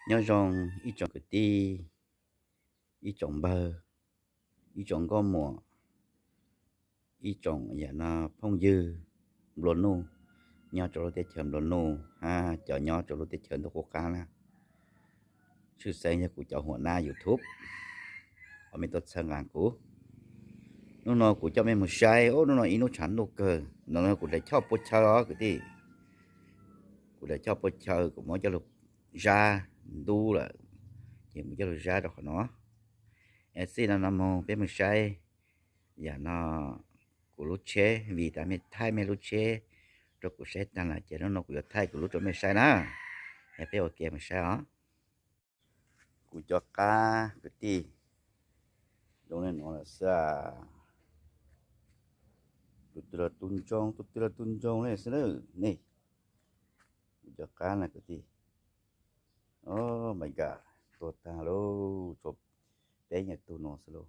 Nyob zoo ib tsoom kwv tij, ib tsoom npawg, ib tsoom nkauj muam, ib tsoom yam no phooj ywg nplua nuj nyob rau lub teb chaws nplua nuj hab cov nyob rau lub teb chaws ntuj qub qab na. Tshwj xeeb yog kuv cov huam nab YouTube uas mej tuaj txhawb nqa kuv. Hnub no kuv coj mej mus saib, ub, hnub no ib hnub tshav ntuj kawg no, kuv daim choj pua chaw os kwv tij. Kuv daim choj pua chaw kuv muab coj lug zab ntub lawm, ces kuv coj lug zab rau qhov no. Es txij no no moog peb mus saib yam no kuv lub tsheb, vim tas mej thaij mej lub tsheb rau kuv saib taag lawm, ces hnub no kuv yuav thaij kuv lub rau mej saib na. Es peb ua ke mus saib os. Kuv cov qab kwv tij, zoo le no lawm xwb. Tus twg los tus ntsoog, tus twg los tus ntsoog le xwb na. Nej, kuv cov qab na kwv tij, oh my God, tuag taag lauj, tshuav peb nyuag tug no xwb lauj.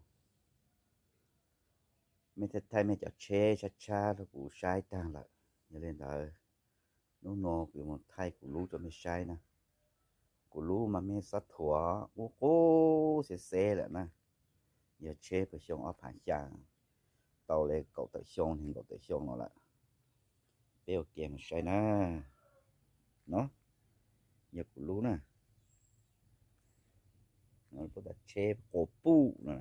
Mej thaij thaij mej cov tsheb tshab tshab rau kuv saib taag lawm, yog le ntawd hnub no kuv yuav mus thaij kuv lub rau mej saib na. Kuv lub mas mej xob thuam, qub qub xeb xeb lawm na. Yog tsheb puag xyoo ob phav xya, tau le kaum tawm xyoo, nees nkaum tawm xyoo no lawm. Peb ua ke mus saib na. No yog kuv lub na. Puab tas tsheb quas puj no,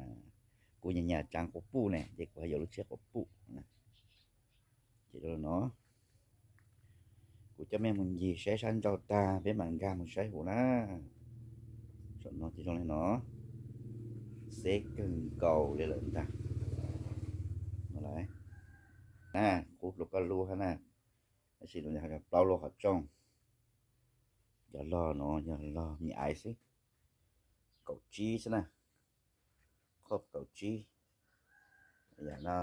kuv nyam nyam tsaav quas puj ne, ces kuv has yuav lub tsheb quas puj na. Ces no kuv coj mej mus ncig saib sab nraud taag peb mam nkag mus saib huv na. Saum no ces zoo le no, xeb kawg nkaus le lawm ntag. No lawm na, qub rau koj lub hab na, tab sis no yog plaub lub qhov rooj. Cov log no yog log mi aiv xwb, kaum tsib xwb na, qhov kaum tsib yam no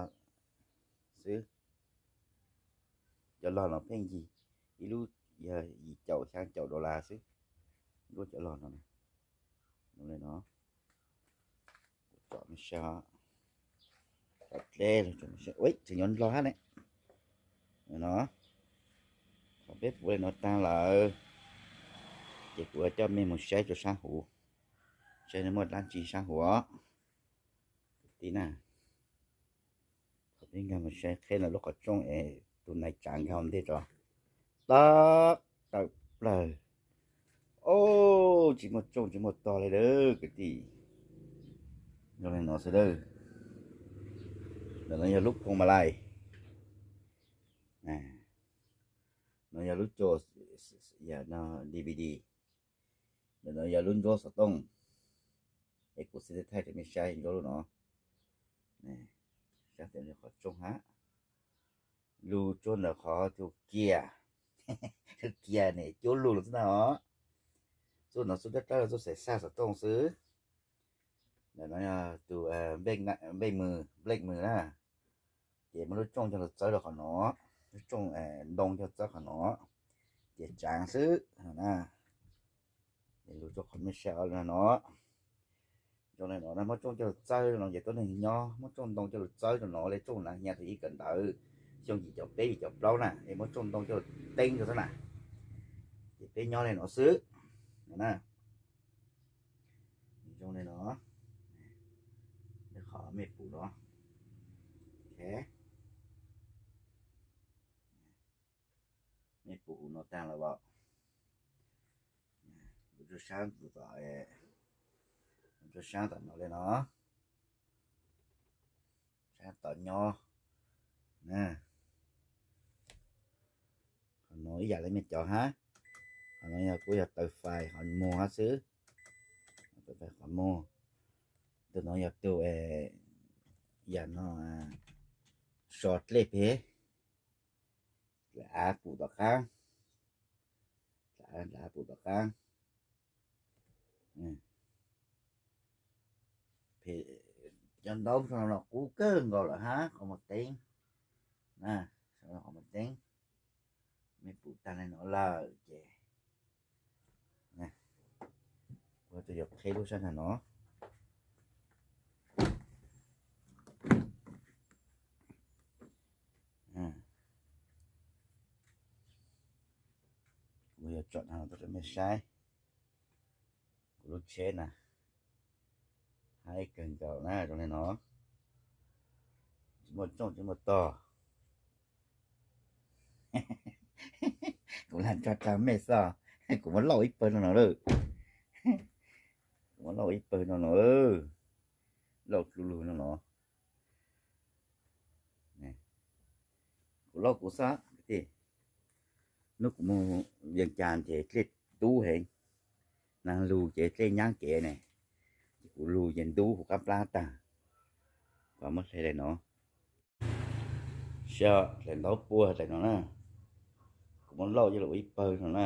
xwb. Cov log no pheej yig, ib lub yog yim caum xyaa caum dollar xwb, nruab cov log no. Zoo le no, tsom mej saib, tsom dleb, tseem nyob log hab ne. No, thaum peb puv le no taag lawm, ces kuv coj mej mus saib rau sab huv, saib muaj dlaab tsi sab huv os kwv tij na. Thaum peb nkag mus saib qheb no lub qhov rooj es tus nais tsav nkag ua ntej rau, tob tawm plawg. Ob, tsis muaj tsooj tsis muaj tog le lawm kwv tij. Zoo le no xwb lawm. Ntawm no yog lub phooj ma lais. No yog lub cua, yam no D V D. Ntawm no yog lub nruab xov tooj. Es kuv xav thaij rau mej saib nruab lub no. Saib qhov rooj hab. Lug tsuag ntawm qhov tus kiag, tus kiag ne cuab lug los xwb na os. Txuj no txuj dawb dawb txuj xaiv xaj xov tooj xwb. Ntawm no yog tus npleej mws na, ces muab lub tsooj coj lug txawb rau qhov no, lub tsooj ntoo coj txawb qhov no, ces tsaav xwb na. Lug rau qhov mej saib no, zoo le no na, muab tsooj coj lug txawb rau no ces tuab neeg nyob, muab tsooj ntoo coj lug txawb rau no le tsooj na, nyaj thaum ub kawm ntawv xyoo yim caum peb yim caum plaub na, es muab tsooj ntoo coj lug teeb rau xwb na, ces peb nyob le no xwb na. Zoo le no, qhov mej pum no, mej pum huv no taag lawm as. Lug rau sab tom, lug rau sab tom no le no, sab tom nyob. Qhov no ib yam le mej cov hab, qhov no yog kuj yog taw fais qhov muag hab xwb. Taw fais qhov muag. Tug no yog tug yam no so dlej pem, dlav av pum tom qaab, dlav av pum tom qaab. Cov ntaub no qub kawg nkaus lawm hab qhov muag teeb, qhov muag teeb. Mej pum taag le no lawm ces kuv yuav qheb lub sab ntawm no. Kuv yuav tsom no rau mej saib. Lub tsheb na, haib kawg nkaus na zoo li no, tsis muaj tsooj tsis muaj tog. Kuv lam tso tag mej xwb, kuv muab lauj ib pawg no no lawm. Kuv muab lauj ib pawg no no, lauj dlub lug no no. Kuv lauj kuv xwb, hnub kuv mus Vias Cas ces dlej dub heev, nag lug ces dlej nyab kev ne, ces kuv lug ces ntub huv qab plab tag. Kuv muab hle daim no, hle ntaub pua daim no na, kuv muab lauj coj los ua ib pawg no na.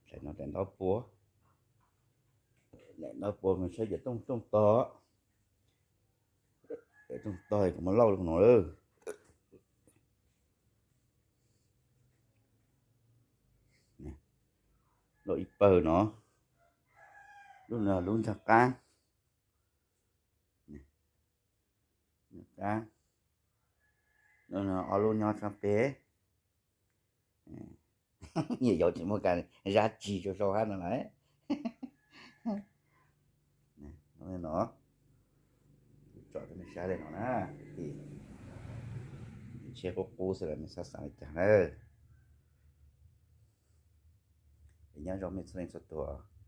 Daim no daim ntaub pua, daim ntaub pua mas saib cov tsooj tsooj tog, tsooj tog kuv muab lauj no lawm. Lauj ib pawg no, lub no lub ntsag qab, qab, ob lub nyob sab pem. Nyiam yuav tsis muaj kas zab tsig rau sau hab no lawm. No, tsom rau mej saib li no na, tsheb qub qub xwb los mej xav xav li cas na. Nyob zoo mej txhua leej txhua tus.